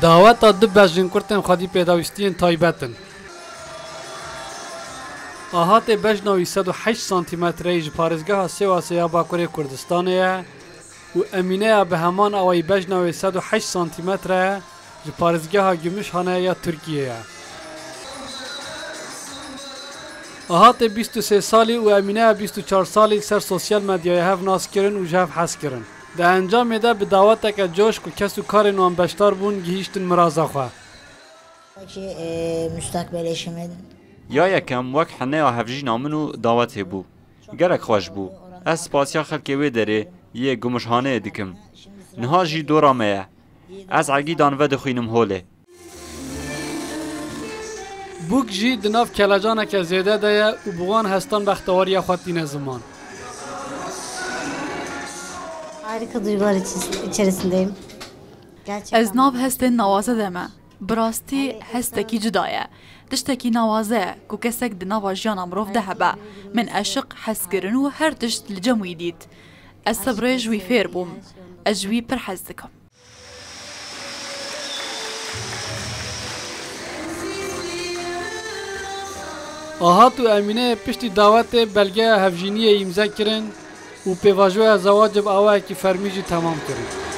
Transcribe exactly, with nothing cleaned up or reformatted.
Daweta du bejnkurtên xwedî pêdawîstiyên taybet in. Ahatê bejna wî sed û heşt santîmetre yî ji parêzgeha Sêwasê ya Bakurê Kurdistanê ye û Emîne ya bi heman awayî bejna wê sed û heşt santîmetre ye ji parêzgeha Gümüşhane ya Tirkiyê ye. Ahatê bîst û sê salî û Emîne ya bîst û çar salî li ser sosyal medyayê hev nas kirin û ji hev hez kirin. Di encamê de bi daweteke coş ku kes û karên wan beşdar bûn, gihîştin miraza xwe. Ki, e, müstakbel eşimin. Ya yekem wek heneya hevjîna min û dawetê bû. Gelek xweş bû. Ez spasiya xelkê wê derê yê Gumuşhaneyê dikim. Niha jî dora me ye. Ez egîdan vedixwînim holê. Bûk jî di nav kelecaneke zêde de ye û bi wan hestan bextewariya xwe tîne ziman. Harika duygular içi-, içerisindeyim. Gerçekten. Ez nav hestên nawaze de me. Bi rastî hestekî cuda ye. Tiştekî nawaze ye ku kesek di nava jiyana mirov de hebe. Min eşiq, hezkirin û her tişt li cem wî dît. Ez sebrê ji wî fêr bûm. Ez ji wî pir hez dikim. Ahat û Emîneyê piştî dawetê belgeya hevjîniyê îmze kirin û pêvajoya zewacê bi awayekî fermî jî temam kirin.